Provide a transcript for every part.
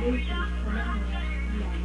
وعليكم السلام ورحمة الله وبركاته. محمد كل رمضان. وعليكم السلام ورحمة الله وبركاته. وعليكم السلام ورحمة الله وبركاته. وعليكم السلام ورحمة الله وبركاته.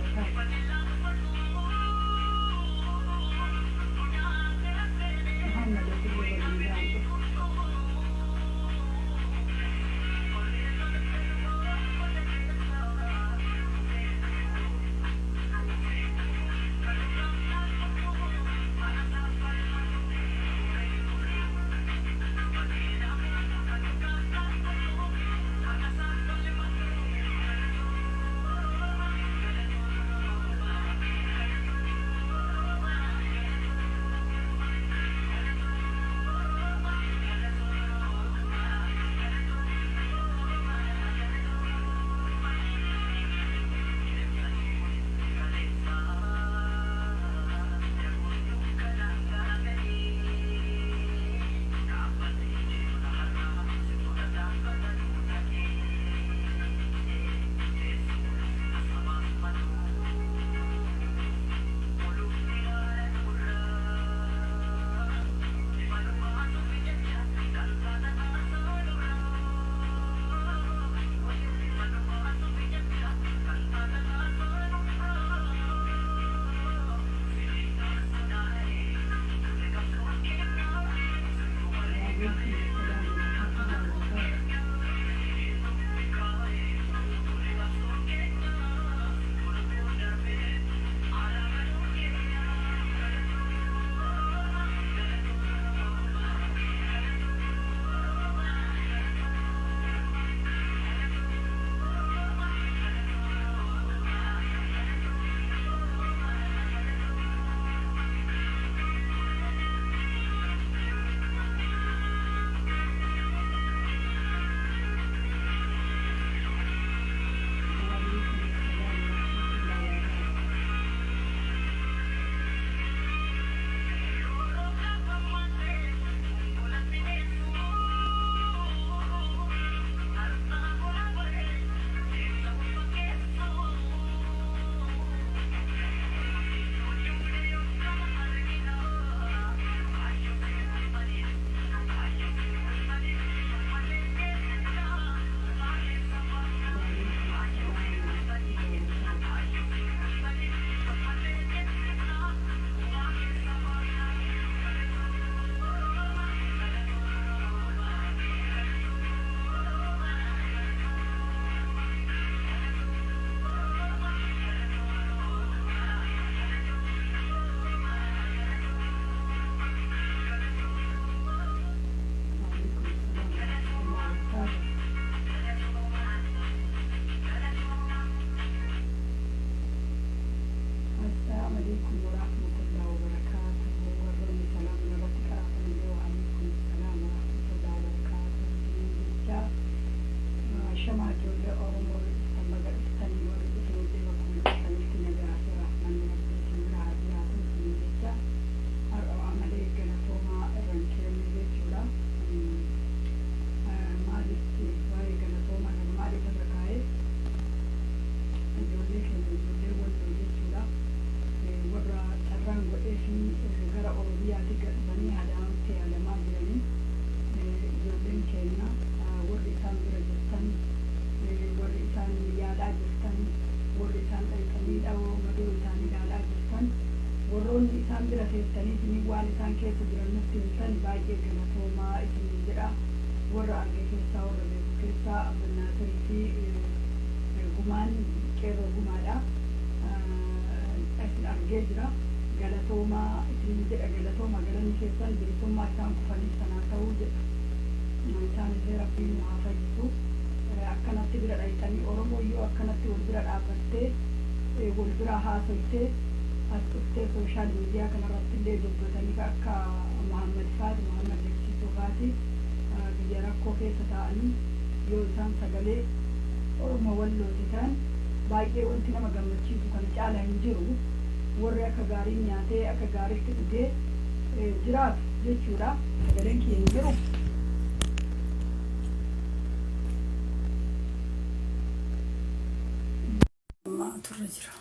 وعليكم السلام ورحمة الله وبركاته. السلام عليكم ورحمة الله وبركاته. Warroonni salaam irratti qara'atan, وعليكم السلام ورحمة الله وبركاته. Jecha shamaa ijoollee Oromoo, warri dhuftan baga dhuftanii, warri dhufinillee bakkuma jirtanitti nagaa fi rahmanni Rabbii isin bira haa jiraatu isin jecha. Har'a waa malee galatoomaa irra hin kenne jechuudha. Maaliif waa'ee galatoomaa kana maaliif irra kaa'ee? Ijoollee keenya, ijoollee Walloo jechuudha. Warra carraan godhee fi gara Oromiyaatti gad dhufanii Adaamaatti yaalamaa jiranii, ijoolleen keenya, warri isaan bira jirtan, warri isaan yaalaa jirtan, warri isaan dhaqanii dhawoo madoo isaanii ilaalaa jirtan, warroonni isaan bira teessanii waan isaan keessa jiran nutti himtan, baay'ee galatoomaa isiniin jedha. Warra arge keessaa, warra beeku keessaa, Abbannaasirii fi Gumaan, Qeerroo Gumaadha. Isin argee jira. Galatoomaa isin jedha, galatoomaa, galanni keessan bilisummaa isaan kufanii sanaa ta'uu jedha. Isaan illee Rabbiin nu haa fayyisu. Akkanatti bira dhayxanii, Oromoo yoo akkanatti wal bira dhaabbattee, wal bira haasoytee, as dhuftee social media kanarratti illee dubbatanii, akka Muhammad faati, Muhammad Deeksisuu faati, biyya rakkoo keessa taa'anii yoo isaan sagalee Oromoo Wallooti ta'an, baay'ee wanti nama gammachiisu kana caala hin jiru. Warri akka gaarii nyaatee, akka gaariitti dhugee jiraatu jechuudha. Sagaleen kiyya hin jiru. Turre jira.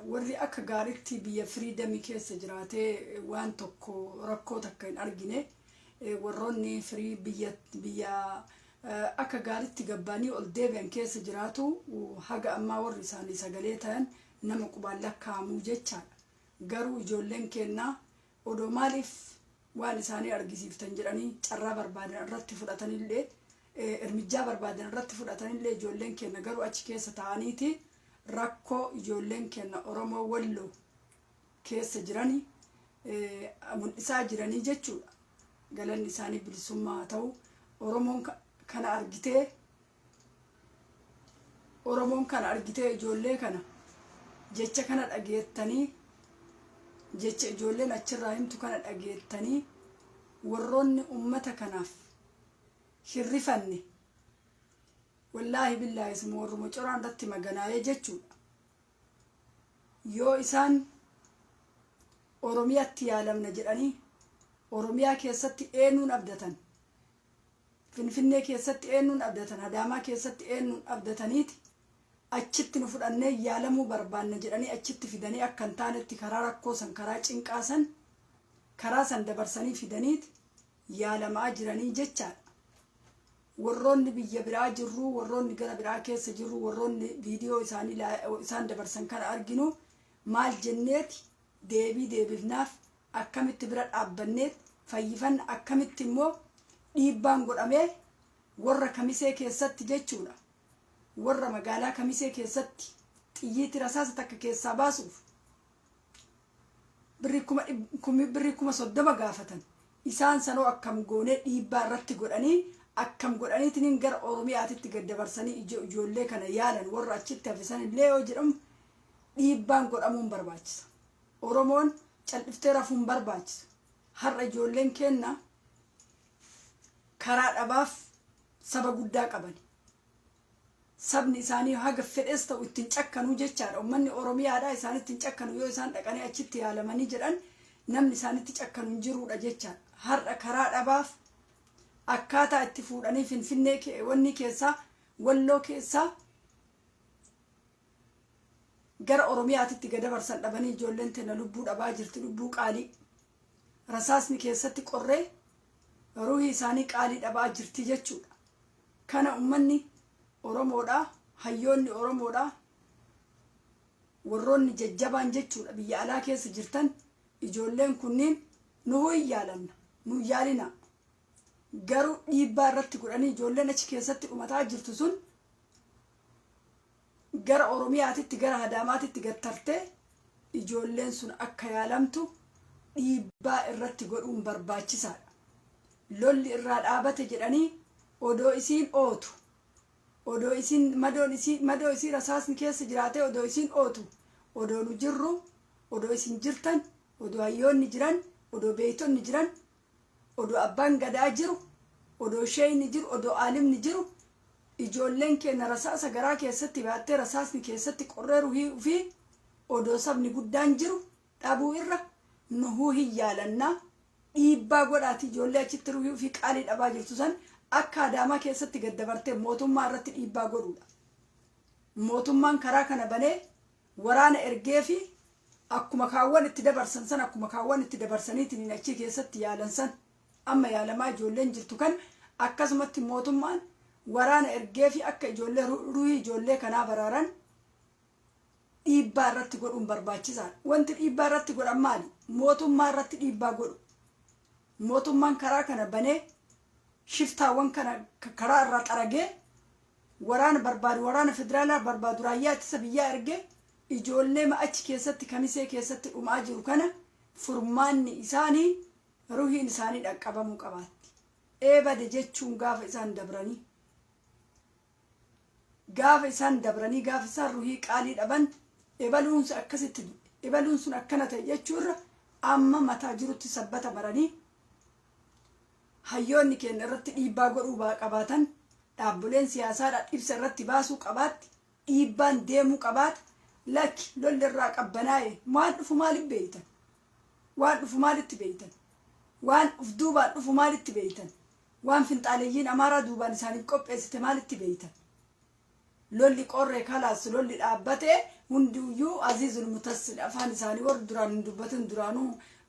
Warri akka gaariitti biyya freedomii keessa jiraatee waan tokko rakkoo takka hin argine, warroonni firii biyya biyya Akka gaaritti gabbaanii ol deebi'an keessa jiraatu, haga ammaa warri isaanii sagalee ta'an nama qubaan lakkaa'amuu jechaadha. Garuu ijoolleen kennaa odoo maaliif waan isaanii argisiiftan jedhanii carraa barbaadan irratti fudhatanillee, irmijjaa barbaadan irratti fudhatanillee, ijoolleen kenna garuu achi keessa ta'aniiti rakkoo ijoolleen kenna Oromoo Walloo keessa jiranii mul'isaa jiranii jechuudha. Galanni isaanii bilisummaa haa ta'u. Oromoon kana argitee, Oromoon kana argitee, ijoollee kana jecha kana dhageettanii, jecha ijoolleen achirraa himtu kana dhageettanii, warroonni ummata kanaaf hirrifanne, wallaahi billaahi isuma warruma coraan irratti maganaayee jechuudha. Yoo isaan Oromiyaatti yaalamna jedhanii, Oromiyaa keessatti eenyuun abdatan? Finfinnee keessatti eenyuun abdatan? Adaamaa keessatti eenyuun abdataniiti achitti nu fudhannee yaalamuu barbaanna jedhanii achitti fidanii akka hin taanetti karaa rakkoo san, karaa cinqaa san, karaa san dabarsanii fidaniiti yaalamaa jiranii jechaadha. Warroonni biyya biraa jirru, warroonni gara biraa keessa jirru, warroonni viidiyoo isaanii isaan dabarsan kana arginu, maal jenneeti deebii deebifnaaf? Akkamitti bira dhaabbanneet fayyifanna? Akkamitti immoo dhiibbaan godhamee warra Kamisee keessatti jechuudha, warra magaalaa Kamisee keessatti xiyyiitti rasaasa takka keessaa baasuuf birrii 30,000 gaafatan, isaan sanoo akkam goonee dhiibbaa irratti godhanii, akkam godhaniitiin gara Oromiyaatitti gad dabarsanii ijoollee kana yaalan, warra achitti hafisan illee yoo jedhamu dhiibbaan godhamuun barbaachisa. Oromoon cal'iftee rafuun barbaachisa. Har'a ijoolleen kenna karaa dhabaaf saba guddaa qaban. Sabni isaanii haga fedhes ta'u ittiin cakkanuu jechaadha. Uummanni Oromiyaadha isaan ittiin cakkanu. Yoo isaan dhaqanii achitti yaalamanii jedhan, namni isaanitti cakkanu hin jiruudha jechaadha. Har'a karaa dhabaaf akkaataa itti fuudhanii Finfinnee wanni keessaa, Walloo keessaa gara Oromiyaatitti gad dabarsan dhabanii ijoolleen teenya lubbuu dhabaa jirti, lubbuu qaalii. Rasaasni keessatti qorree ruhii isaanii qaalii dhabaa jirti jechuudha. Kana uummanni Oromoodha, hayyoonni Oromoodha, warroonni jajjabaan jechuudha biyya alaa keessa jirtan, ijoolleen kunniin nu hin yaalanna, nu yaalina. Garuu dhiibbaa irratti godhanii ijoolleen achi keessatti dhumataa jirtu sun gara Oromiyaatitti, gara Adaamaatitti gattartee ijoolleen sun akka yaalamtu dhiibbaa irratti godhuun barbaachisaadha. Lolli irraa dhaabate jedhanii odoo isiin ootu, odoo isiin madoon isii, madoo isii rasaasni keessa jiraatee odoo isiin ootu, odoo nu jirru, odoo isin jirtan, odoo hayyoonni jiran, odoo beeytonni jiran, odoo abbaan gadaa jiru, odoo sheeyni jiru, odoo aalimni jiru, ijoolleen keenya rasaasa garaa keessatti baattee rasaasni keessatti qorree ruhii ofii odoo sabni guddaan jiru dhabuu irra nuhuu hin yaalannaa, dhiibbaa godhaati ijoollee achitti ruhii ofii qaalii dhabaa jirtu san akka Adaamaa keessatti gad dabartee mootummaa irratti dhiibbaa godhuudha. Mootummaan karaa kana banee waraana ergee fi akkuma kaawwan itti dabarsan san, akkuma kaawwan itti dabarsaniitiin achi keessatti yaalan san, amma yaalamaa ijoolleen jirtu kan akkasumatti mootummaan waraana ergee fi akka ijoollee ruhii ijoollee kanaa baraaran dhiibbaa irratti godhuun barbaachisaadha. Wanti dhiibbaa irratti godhan maali? Mootummaa irratti dhiibbaa godhu. Mootummaan karaa kana banee shiftaawwan kana karaa irraa xaragee waraana barbaadu, waraana federaalaa barbaadu, raayyaa ittisa biyyaa ergee ijoollee achi keessatti Kamisee keessatti dhumaa jiru kana furmaanni isaanii ruhiin isaanii dhaqqabamuu qabaatti. Eebade jechuun gaafa isaan dabranii, gaafa isaan dabranii, gaafa isaan ruhii qaalii dhaban, ebaluun sun akkasitti du'e, ebaluun sun akkana ta'e jechuurra amma mataa jirutti sabbata maranii hayyoonni keenya irratti dhiibbaa godhuu qabaatan, dhaabboleen siyaasaadha ibsa irratti baasuu qabaatti, dhiibbaan deemuu qabaata. Lakki, lolli irraa qabbanaa'e, waan dhufu maaliif beeytan? Waan dhufu maalitti beeytan? Waan uf duubaan dhufu maalitti beeytan? Waan finxaaleyyiin Amaaraa duubaan isaaniif qopheessite maalitti beeytan? Lolli qorree kalaas, lolli dhaabbate, hundiyyuu aziizul mutassil afaan isaanii warri duraan hin dubbatin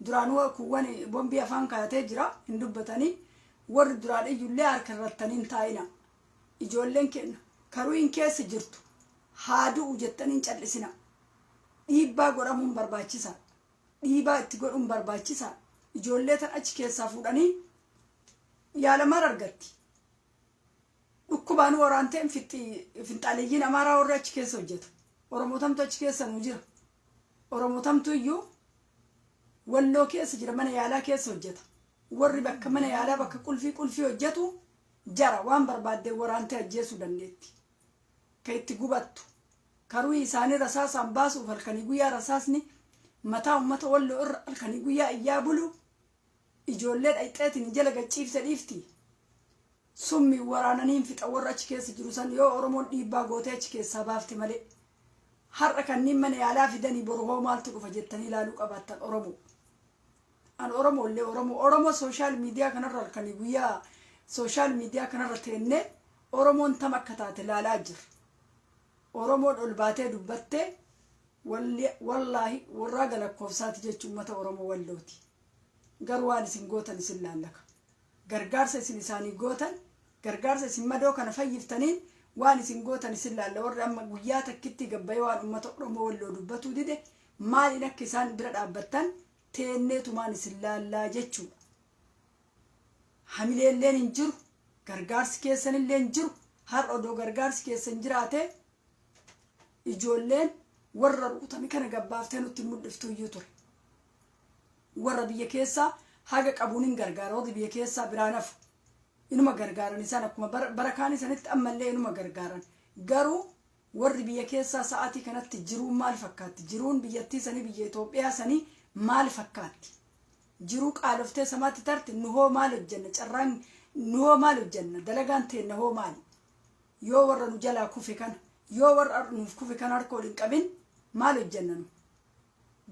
duraanuu kuwwan bombii afaan kaayatee jira, hin dubbatanii. Warri duraan iyyullee harka irrattanii hin taa'ina. Ijoolleen keenya karuun keessa jirtu haa du'u jettanii hin callisina. Dhiibbaa godhamuun barbaachisaa. Dhiibaa itti godhuun barbaachisaa. Ijoollee tan achi keessaa fuudhanii yaalamaan argatti. Dhukkubaan waraanteen finxaaleyyiin Amaaraa warri achi keessa hojjetu. Oromootamtu achi keessa nu jira. Oromootamtu iyyuu Walloo keessa jira, mana yaalaa keessa hojjeta. Warri bakka mana yaalaa bakka qulfii qulfii hojjetu jara waan barbaadde waraantee ajjeesuu dandeetti. Ka itti gubattu. Karuu isaanii rasaasaan baasuuf halkanii guyyaa rasaasni mataa uummata Walloo irra halkanii guyyaa iyyaa bulu, ijoollee dhayxeetiin jala gachiifte dhiifti. Summi waraananiin fixa warra achi keessa jiru san, yoo Oromoon dhiibbaa gootee achi keessaa baafte malee. Har'a kanneen mana yaalaa fidanii boru hoo maaltu dhufa jettanii ilaaluu qabaattan, Oromoo. An Oromoo illee Oromoo, Oromoo social media kanarra halkanii guyyaa social media kanarra teennee Oromoon tam akka taate laalaa jirra. Oromoon ol baatee dubbattee, wallaahi, warraa galakkoofsaati jechuun uummata Oromoo Wallooti. Garuu waan isin gootan isin laallaka. Gargaarsa isin isaanii gootan, gargaarsa isin madoo kana fayyiftaniin waan isin gootan isin laalla. Warri amma guyyaa takkitti gabbayee waan uummata Oromoo Walloo dubbatuu dide, maaliin akka isaan bira dhaabbattan teenneetumaan isin laallaa jechuudha. Hamileelleen hin jiru, gargaarsi keessanillee hin jiru. Har'a odoo gargaarsi keessan jiraate, ijoolleen warra rukutame kana gabbaaftee nutti mul'iftu iyyuu ture. Warra biyya keessaa haga qabuun hin gargaara. Warri biyya keessaa biraan hafu inuma gargaaran. Isaan akkuma bara kaanii sanitti ammallee inuma gargaaran. Garuu warri biyya keessaa sa'aatii kanatti jiruun maal fakkaatti? Jiruun biyyattii sanii, biyya Itoophiyaa sanii maal fakkaatti? Jiruu qaaloftee samaatti tarti. Nu hoo maal hojjenna? Carraan nu hoo maal hojjenna? Dalagaan teenna hoo maali? Yoo warra nu jalaa kufe kana, yoo warra nuuf kufe kana harka ol hin qabin, maal hojjenna nu?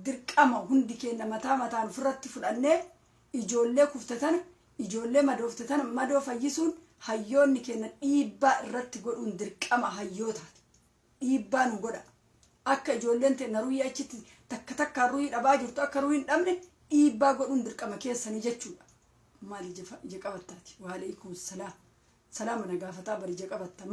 Dirqama hundi keenya mataa mataan ofirratti fudhannee ijoollee kufte tana, ijoollee madoofte tana madoo fayyisuun, hayyoonni keenya dhiibbaa irratti godhuun dirqama hayyootaati. Dhiibbaa nu godha. Akka ijoolleen teenya ruhii achitti takka takkaan ruhii dhabaa jirtu akka ruhii hin dhabne dhiibbaa godhuun dirqama keessanii jechuudha. Maal ija qabattaati? Waalaikum salaam. Salaama na gaafataa bari ija qabatta.